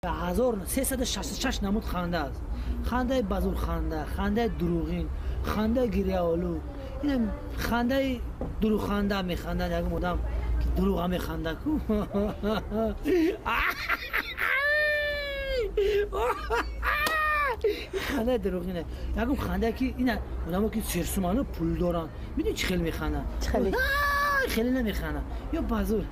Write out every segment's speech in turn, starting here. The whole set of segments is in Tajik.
1366 намуд ханда аст. Хандаи базурханда, хандаи дурӯғин, хандаи гиряолуд. Ин хандаи дурӯғханда механдад ягон одам ки дурӯға механда ку. Хандаи дурӯғина. Ягон хандае ки ина одамо ки серсуману пул доранд. Медонӣ чӣ хел механданд? Чӣ хеле? Хеле намеханданд. Ё базур.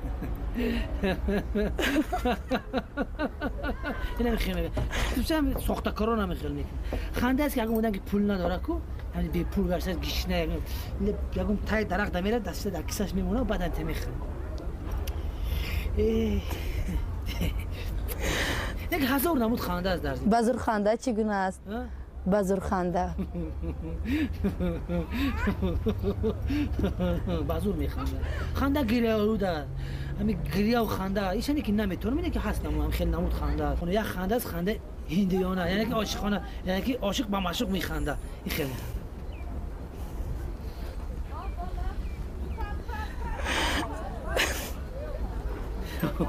Ина хеле мегӯяд. Сохтакоро намехел мекунад. Ханда аст ки ягон одам ки пул надорад ку, ҳамин бепул гаштааст, гишна, ягон таи дарахт дамерад, дастиша дар кисаш мемонад, баъдан те мехӯрад. Як ҳазор намуд ханда аст дар зиндагӣ. Базурханда чӣ гуна аст? Базурханда. Базур механдад. Ханда гиряолуд аст. Ҳамин гиряву ханда, ишане ки наметавонам, ине ки ҳаст намуд, хеле намуд ханда аст. Як ханда аст, ханда ҳиндиёна, яъне ки ошиқона, яъне ки ошиқ ба маъшуқ механда. Ин хеле.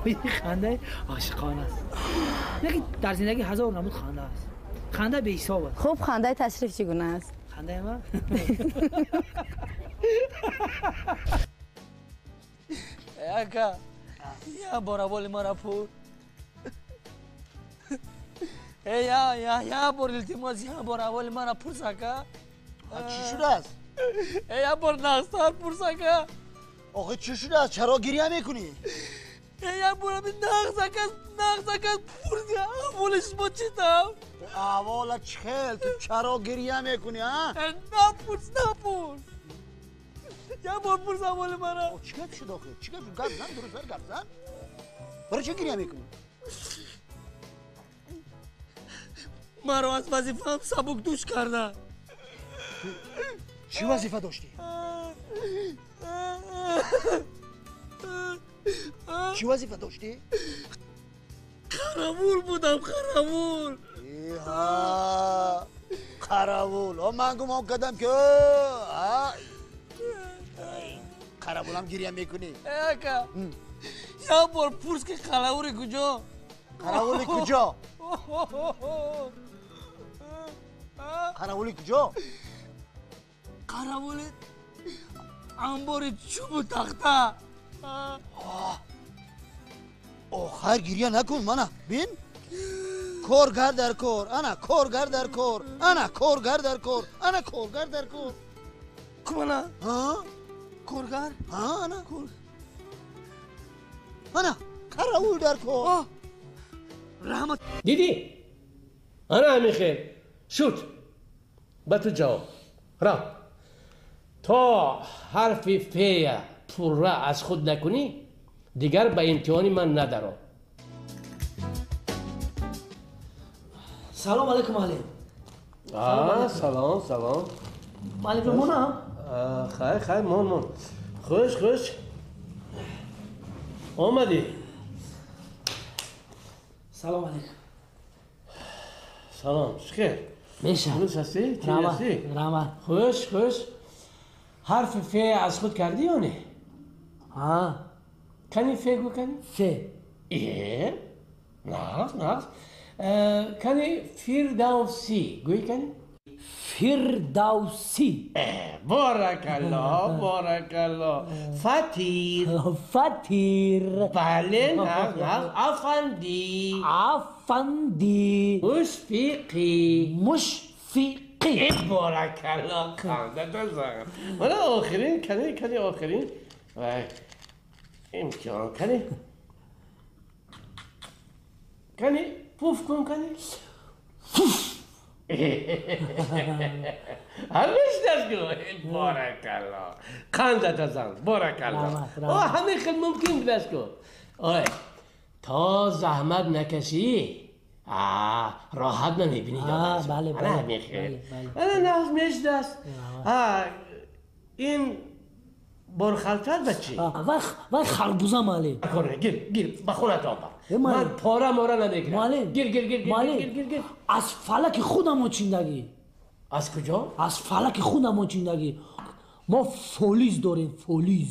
Ин хандаи ошиқона аст. Яке дар зиндагӣ ҳазор намуд ханда аст. Ханда беҳисоб аст. Хуб, хандаи ташриф чӣ гуна аст? Хандаи ман? Ака, я бор аввали мара пур. Я, я, я бор илтимос, я бор аввали мара пурс, ака. Чӣ шудааст? Я бор нағзтар пурс, ака. Охе чӣ шудааст? Чаро гиря мекунӣ? Я бор ами нағз, ака, нағз, ака, пурс, аҳволи шумо чӣ тавр? Аҳвола чӣ хел? Ту чаро гиря мекунӣ, а? Напурс, напурс. Я бор пурс аҳволи мара. Чӣ гап шуд охе? Чӣ гап шуд? Гап зан, дурусттар гап зан. Барои чӣ гиря мекунӣ? Маро аз вазифаам сабукдӯш карда. Чӣ вазифа доштӣ? Чӣ вазифа доштӣ? Қаравул будам, қаравул. Қаравул. Ман гумон кардам ки қаравулам гиря мекунӣ. Ака, як бор пурс ки қаравули куҷо? Қаравули куҷо? Қаравули куҷо? Қаравули анбори чӯбу тахта. Охир гиря накун, мана бин. Коргар дар кор, ана коргар дар кор, ана коргар дар кор, ана коргар дар кор. Кумана? Коргар? Ана. Ана қаравул дар кор. Раҳмат. Дидӣ? Ана ҳамин хел. Шуд. Ба ту ҷавоб. Рав. То ҳарфи фея пурра аз худ накунӣ, дигар ба имтиҳони ман надаро. Салом алейкум, муаллим. Салом, салом. Муаллим, монам? Хайр, хайр, мон, мон. Хуш, хуш. Омадӣ. Салом алейкум. Салом, чӣ хел? Мешавад. Дуруст ҳастӣ? Тинҷ ҳастӣ? Раҳмат. Хуш, хуш. Ҳарфи фе аз худ кардӣ ё не? Ҳа. Кани фе гӯ, кани? Фе. Э, нағз, нағз. Кани фирдавсӣ гӯй, кани? Фирдавсӣ. Боракалло, боракалло. Фатир. Фатир. Бале, нағз, нағз. Афандӣ. Афандӣ. Мушфиқӣ. Мушфиқӣ. Боракалло, қандата зан. Мана охирин, кани, кани охирин. Вай, имтиҳон, кани. Кани, пуф кун, кани. Пуф. Ҳамеш дастгӯ. Боракалло. Қандата зан, боракалло. О, ҳамин хел мумкин дастгӯ. Ой, то заҳмат накашӣ, роҳат намебинӣ. Бале, ана ҳамин хел. Ана нағз мешидаст. Ин борхалтар ба чӣ? Вай харбуза, муаллим. Гир, гир, ба хонатон бар. Ман пора мора намегирам. Гир, гир, гир, гир, гир, гир. Аз фалаки худамон чиндагӣ. Аз куҷо? Аз фалаки худамон чиндагӣ. Мо фолиз дорем, фолиз.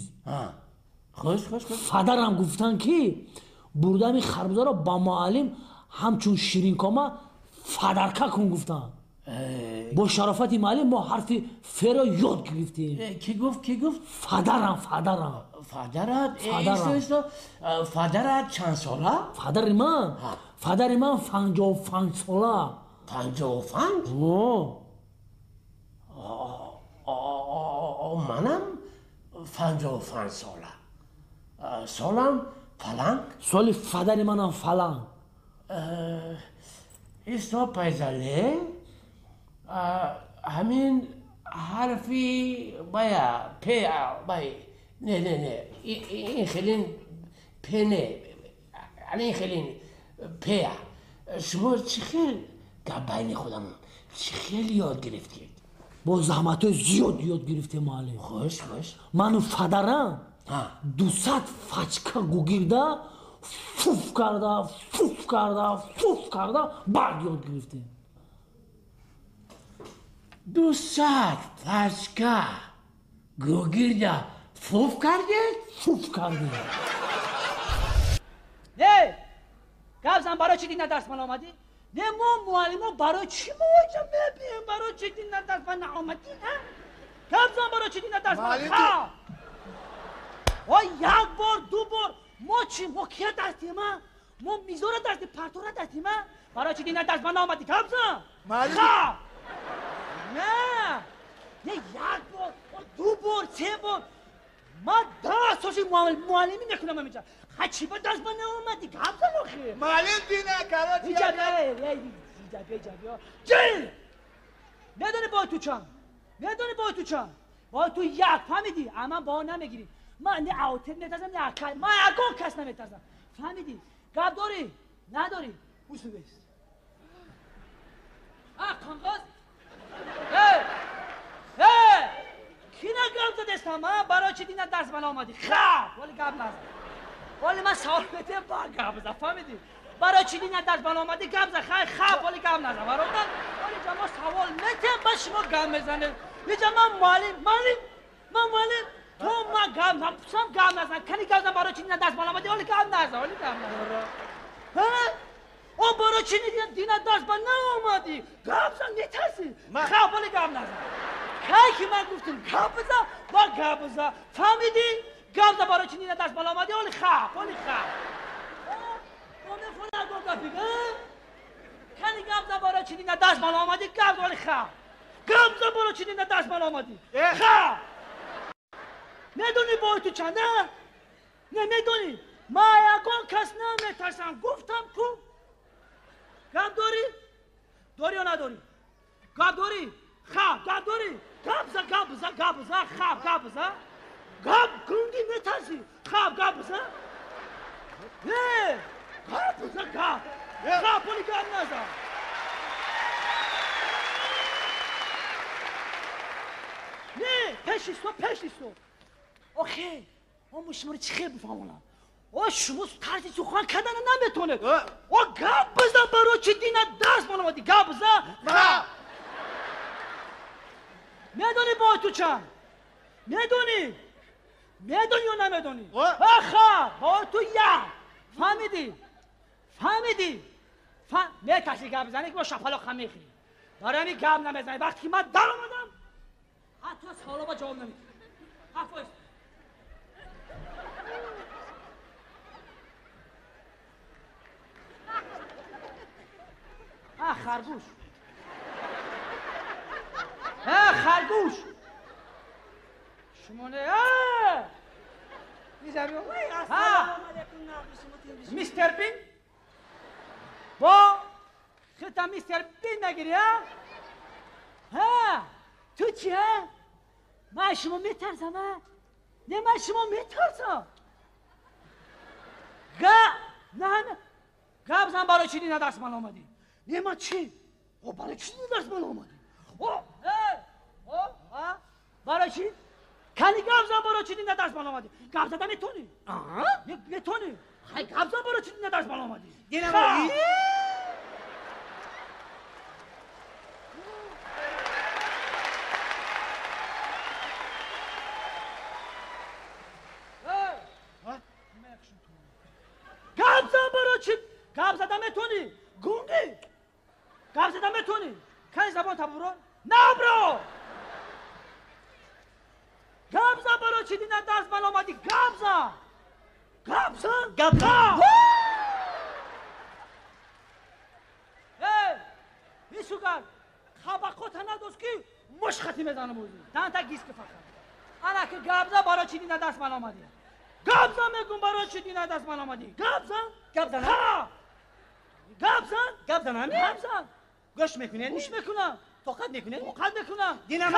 Хуш, хуш, хуш. Фадарам гуфтанд ки бурдами харбузаро ба муаллим ҳамчун ширинкома фадарка кун гуфтанд. Бо шарофати муаллим мо ҳарфи феро ёд гирифтем. Ки гуфт, ки гуфт? Фадарам, фадарам. Фадарат? Исто, исто. Фадарат чанд сола? Фадари ман? Фадари ман 55 сола. 55? Манам 55 сола. Солам фаланг? Соли фадари манам фаланг. Исто, Пайзале, ҳамин ҳарфи бая п бай, не, не, не, ин хелин п не, ин хелин п. Шумо чӣ хел гап байни худамон чӣ хел ёд гирифтед? Бо заҳматҳои зиёд ёд гирифтем, муаллим. Хуш, хуш. Ману фадарам 200 пачка гугирда фуф карда, фуф карда, фуф карда, баъд ёд гирифтем. 200 пачка гугирда фуф кардед? Фуф кардем. Не, гап зан, барои чӣ дина дарс ман омадӣ? Не, мо муаллимо барои чӣ мо инҷа мебием? Барои чӣ дина дарс ман наомадӣ? Гап зан, барои чӣ дина дарс ман? О, як бор, ду бор, мо чӣ, мо кия дарс диҳем? Мо мизора дарс диҳем, партора дарс диҳем? Барои чӣ дина дарс ман наомадӣ? Гап зан. Не, не, як бор, ду бор, се бор, ман 10 соли муаллимӣ мекунам инҷа. Ха, чӣ ба дарс ман наомадӣ? Гап зан охи. Муаллим, дина, короче. Иҷа биё, иҷа биё, ҷи медонӣ бо ту чанд, медонӣ бо ту чанд, бо ту як, фаҳмидӣ? Аман бо намегирӣ. Ман не аутер метарсам, не акай, ман ягон кас наметарсам, фаҳмидӣ? Гап дорӣ, надорӣ? Усубес а қанғоз. Кина гап задестам? Барои чӣ дина дарс ман омадӣ? Хаб, вале гап назад. Вале ман савол метиҳам, ба гап зад, фаҳмидӣ? Барои чӣ дина дарс ман омадӣ? Гап зад. Хай, хаб, вале гап назад, бародар. Вале ҷа мо савол метиҳам, ба шумо гап мезанед. Иҷа ман муаллим, муаллим, ман муаллим. То ман гап напурсам, гап назан. Кани, гап зан, барои чӣ дина дарс ман омадӣ? Вале гап назад, вале гап назад. О, барои чӣ дина дарс ба наомадӣ? Гап зан, метарсӣ? Хаб, вале гап назад. Кай ки ман гуфтам гап бизан, ба гап бизан, фаҳмидӣ? Гап зан, барои чӣ дина дарс ба наомадӣ? Оли хаб, оли хаб. Кани, гап зан, барои чӣ дина дарс ба наомадӣ? Гап, оли хаб. Гап зан, барои чӣ дина дарс ба наомадӣ? Хаб. Медонӣ бо ту чанд? Не медонӣ? Ман ягон кас наметарсам, гуфтам ку. Гап дорӣ, дорӣ ё надорӣ? Гап дорӣ? Хаб, гап дорӣ? Гап зан, гап бизан, гап бизан. Хаб, гап бизан. Гап гунди, метарсӣ? Хаб, гап бизан. Не, гап бизан, гап. Хаб, оли гап назан. Не, пеш исто, пеш исто. Охе, мо шуморо чӣ хел бифаҳмонам? О, шумо тарзи сухан кардана наметонед. О, гап бизан, барои чӣ дина дарс ман омадӣ? Гап бизан. Хаб, медонӣ бо ту чанд? Медонӣ, медонӣ ё намедонӣ? Аха, бо ту як, фаҳмидӣ? Фаҳмидӣ? Метарсӣ гап бизанӣ, ки бо шапалоқ ҳам мехӯрӣ. Барои ҳамин гап намезанӣ. Вақте ки ман даромадам, ҳатто саволо ба ҷавоб намедиҳӣ. Ҳаф. А, харгӯш, харгӯш, шумо не. Мистер Бин, бо хита мистер Бин нагирӣ. Ҳа, ту чи? Ҳа, ман шумо метарсам? Не, ман шумо метарсам. Га не, гап зан, барои чӣ дина дарс ман омадӣ? Не, ман чӣ? О, барои чӣ дина дарс ман омадӣ? О, барои чӣ? Кани, гап зан, барои чӣ дина дарс ман омадӣ? Гап зада метонӣ? Метонӣ? Хай, гап зан, барои чӣ дина дарс ман омадӣ? Гап зан, барои чӣ? Гап зада метонӣ? Гап зада метавонӣ? Кани забон табуро? Набро! Гап зан, барои чӣ дина дарс ман омадӣ? Гап зан! Гап зан! Гап зан! Эй! Исугар! Хабақота надост ки мушхати мезанам ӯзи. Танта гис ки фақат. Ана ки гап зан, барои чӣ дина дарс ман омадӣ? Гап зан мегум, барои чӣ дина дарс ман омадӣ? Гап зан! Гап занам? Ха! Гап зан! Гап занам? Гап зан! Гӯш мекунед? Гӯш мекунам. Тоқат мекунед? Тоқат мекунам. Динам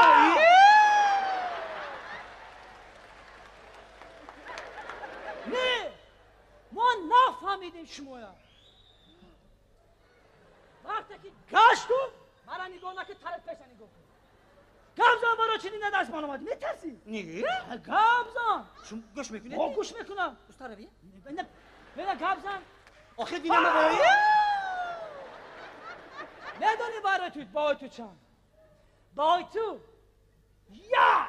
Не! Мо нафаҳмидем шумоя. Вақте ки гашту мара нигоҳ накун, тараф пеша нигоҳ кун. Гап зан, барои чӣ дина дарс ман омадӣ? Метарсӣ? Не. Гап зан! Шум гӯш мекунед? Мо гӯш мекунам. Устарави? Не, гап зан. Охир динама барои? Медонӣ барои ту баҳои ту чанд? Баҳои ту як!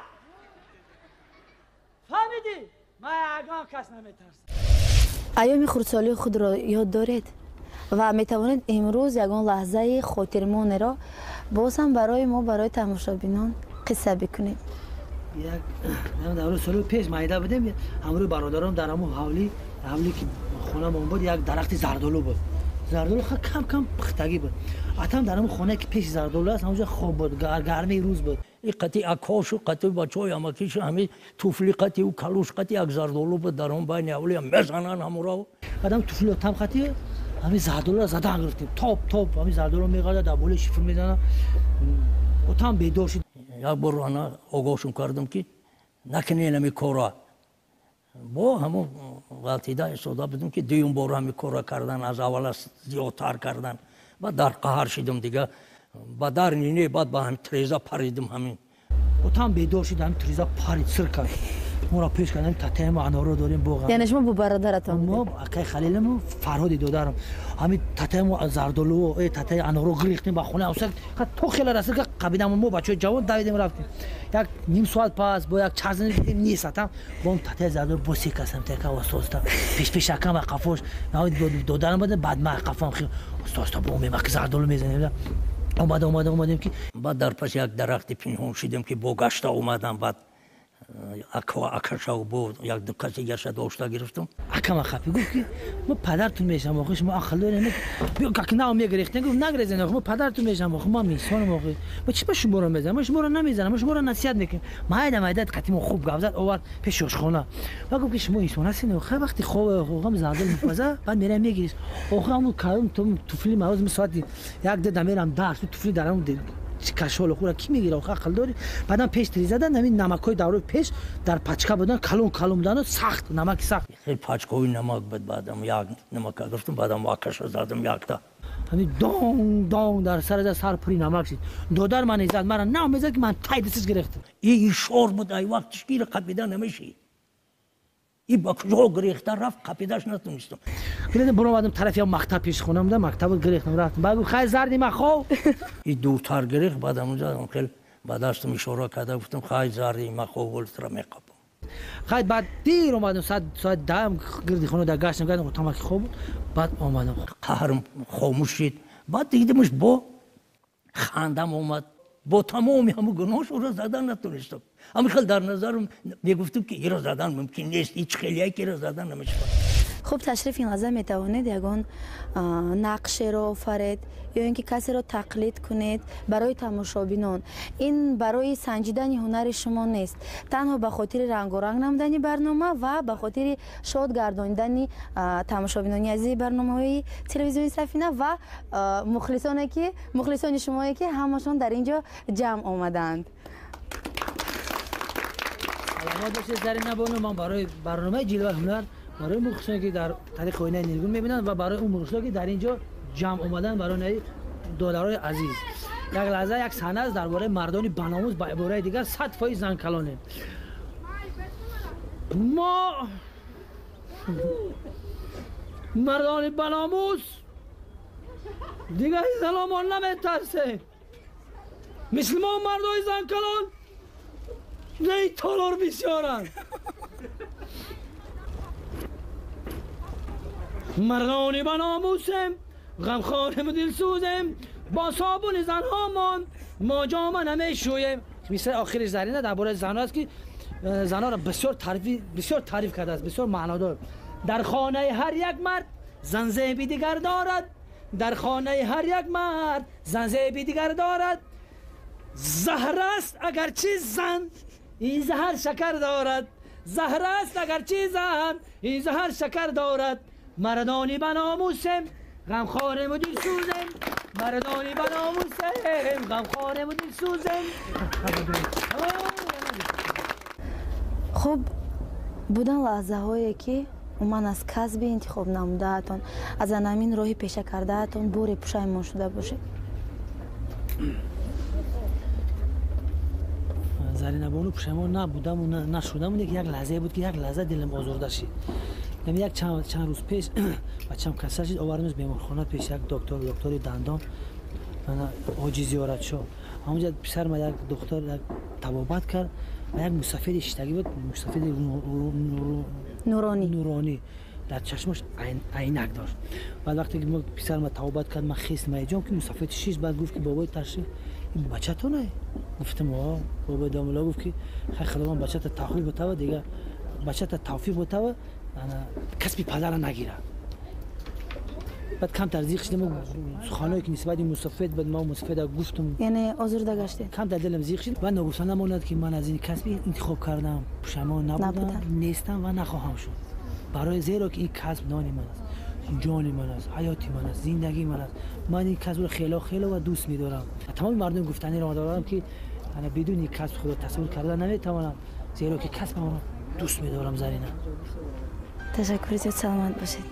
Фаҳмидӣ? Ман ягон кас наметарсам. Айёми хурдсолии худро ёд доред ва метавонед имрӯз ягон лаҳзаи хотирмонеро боз ҳам барои мо, барои тамошобинон қисса бикунед. Як давраи соли пеш майда будем, ҳамроҳи бародарам дар ҳамон ҳавлӣ ки хонамон буд, як дарахти зардолу буд. Зардолу кам кам пухтагӣ буд. Атам дар ҳамон хонае ки пеши зардолу аст, ҳамонҷо хоб буд, гармии рӯз буд. И қати акошу қати бачаҳои амакишу ҳами туфли қати ӯ калуш қати як зардолу буд дар он байни ҳавлия мезананд ҳамуро. Баъдам туфли там қати ҳами зардолуро задан гирифтем. Топ топ ҳами зардолу меғазад, дар болои шифр мезанад. Отам бедор шуд. Як бор ана огоҳшон кардам ки накунед ҳами корро. Бо ҳамон ғалтида истода будем ки дуюм бор ҳами корро кардан, аз аввала зиёдтар кардан. Баъд дар қаҳр шидам дига, ба дар нине, баъд ба ҳами треза паридим ҳамин. Отам бедор шуд, ҳами треза парид, сир кард. Моро пеш кардем, татаи мо аноро дорем боға. Яъне шумо бо бародаратон будед? Мо акаи Халилам, Фарҳоди додарам. Ҳами татаи мо зардолу, татаи аноро гирифтем ба хона. То хела расид ки қабидам мо бачаҳои ҷавон давидем рафтем. Як ним соат пас бо як чарзани дидем нест атам. Бо он татаи зардолу бо се касам така оста пеш пеш акам ва қафош додарам буда, баъд ма қафам оста бо мемак зардолу мезанем. Омада омада омадем ки баъд дар паси як дарахти пинҳон шидем ки бо гашта омадам. Баъд акашав бо як ду каси гаша дошта гирифтам. Акама хапи гуфт ки мо падартун мешам, охи шумо ақл дорем. Как нав мегирехтем, гуфт нагрезен, охи мо падартун мешам, охи мо инсонам, охи мо чӣ ба шуморо мезанам, мо шуморо намезанам, мо шуморо насиҳат мекунем. Майда майда қати мо хуб гап зад, овард пеши ошхона. Ва гуфт ки шумо инсон ҳастед, охи вақти хоб охам зардол мепаза, баъд мерам мегириш. Охи ҳамун кардам туфли мавоз соати як ду мерам дарс, туфли дарам кашол хура ки мегира, охи ақл дорӣ. Баъдам пеш тризадан ҳамин намакҳои давраи пеш дар пачка будан, калон калон будан, сахт намаки сахт. Хеле пачкаҳои намак буд. Баъдам як намака гирифтам, баъдам акаша задам якта. Ҳамин донг донг дар сар сар пури намак шид. Додар ман зад, мара нав мезад ки ман тай дасташ гирифтам. И шор буд, ай вақтиш гира қапида намеши. И ба куҷо гирехта рафт, қапидаш натонистам. Гирифтам баромадам тарафи мактаб, пеши хонам буда, мактаб гирифтам рафтам. Баъд гуфт хай зарди ма хов. И дуртар гирифт, баъд ҳамунҷо хел ба дастам ишора карда гуфтам хай зарди ма хов, волтра меқапам. Хай баъд дир омадам, соат 10 гирди хона дар гаштам, гардам отамаки хоб буд. Баъд омадам. Қаҳрам хомӯш шид. Баъд дидимаш бо хандам омад. Бо тамоми ҳамун гуноҳш ӯро задан натонистам. Ҳамин хел дар назарам мегуфтам ки иро задан мумкин нест, ҳеҷ хелие ки иро задан намешавад. Хуб, ташриф ин лаҳза метавонед ягон нақшеро офаред ё ин ки касеро тақлид кунед барои тамошобинон. Ин барои санҷидани ҳунари шумо нест, танҳо ба хотири рангоранг намудани барнома ва ба хотири шод гардонидани тамошобинони азизи барномаҳои телевизиони Сафина ва мухлисони шумое ки ҳамашон дар ин ҷо ҷамъ омадаанд. Саломат бошед Зарина бону. Ман барои барномаи ҷилваи ҳунар, барои мухлисоне ки дар тариқи оинаи нилгун мебинанд ва барои он мухлисоне ки дар ин ҷо ҷамъ омаданд, барои додарои азиз, як лаҳза як саҳна аст дар бораи мардони баномӯз, ба ибораи дигар 100% занкалонем. Мо мардони баномӯз дигар заномон наметарсем. Мисли мо мардои занкалон дар толор бисёранд. Мардони баномусем, ғамхорем, дилсӯзем, با صابون زنهامان ما جامه نمیشویم. مثل آخر زرینه درباره زنها است که زنها را بسیار تعریف کرده است، بسیار معنادار. در خانه هر یک مرد زن زیبی دیگر دارد، در خانه هر یک مرد زن زیبی دیگر دارد. زهر است اگرچه زن این زهر شکر دارد، زهر است اگرچه زن این زهر شکر دارد. مردانی بناموسم غمخوارم و دلسوزم، مردانی بناموسم غمخوارم و دلسوزم. Хуб, будан лаҳзаҳое ки умуман аз касби интихоб намудаатон, аз анамин роҳи пеша кардаатон боре пушаймон шуда бошед? Заринабону, пушаймон набудаму нашудаму, як лаҳзае буд ки як лаҳза дилам озурда шид. Яъне як чанд рӯз пеш бачам касал шид, овардамаш беморхона пеш як доктор, доктори дандон, ҳоҷи зиёратшо. Ҳамонҷа писарма як доктор як табобат кард ва як мусафири шиштагӣ буд, мусафири нуронӣ, дар чашмаш айнак дошт. Баъд вақте ки писарма табобат кард, ман хест маҷон ки мусафир шишт, баъд гуфт ки бобои ташриф ин бачатоне? Гуфтам о. Бобои домулло гуфт ки хай худованд бачата тавфиқ бутава, дига бачата тавфиқ бутава, касби падара нагирад. Баъд камтар зиқ шидам, суханое ки нисбати мусофир бад ма мусофира гуфтам, яъне озурда гаштед? Камтар дилам зиқ шид ва ногуфта намонад ки ман аз ин касби интихоб кардам пушаймон набудам, нестам ва нахоҳам шуд. Барои зеро ки ин касб нони ман аст, ҷони ман аст, ҳаёти ман аст, зиндагии ман аст. Ман ин касбро хело хело ва дӯст медорам. Тамоми мардум гуфтаниро дорам ки бидуни касб худо тасаввур карда наметавонам, зеро ки касбамро дӯст медорам. Зарина, ташаккури зиёд, саломат бошед.